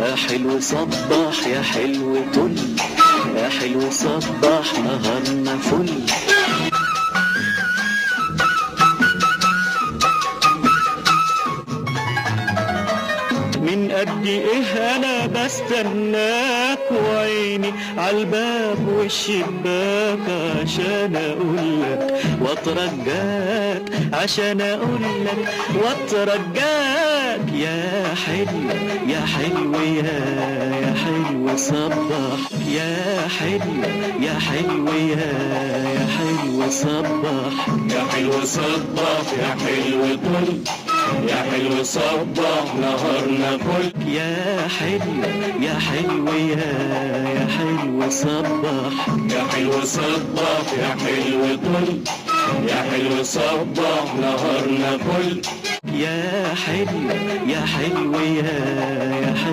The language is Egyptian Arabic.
يا حلو صباح يا حلو طل، يا حلو صباح نهارنا فل. من قد ايه انا بستناك وعيني عالباب والشباك، عشان اقولك واترجاك، عشان اقولك واترجاك. يا حلو يا حلو يا حلو صباح، يا حلو يا حلو يا حلو صباح. يا حلو صباح يا حلو طل، يا حلو صباح نهارنا فل. يا حلو يا حلو يا حلو صباح. يا حلو صباح يا حلو طل، يا حلو صباح نهارنا فل. يا حلو يا حلو يا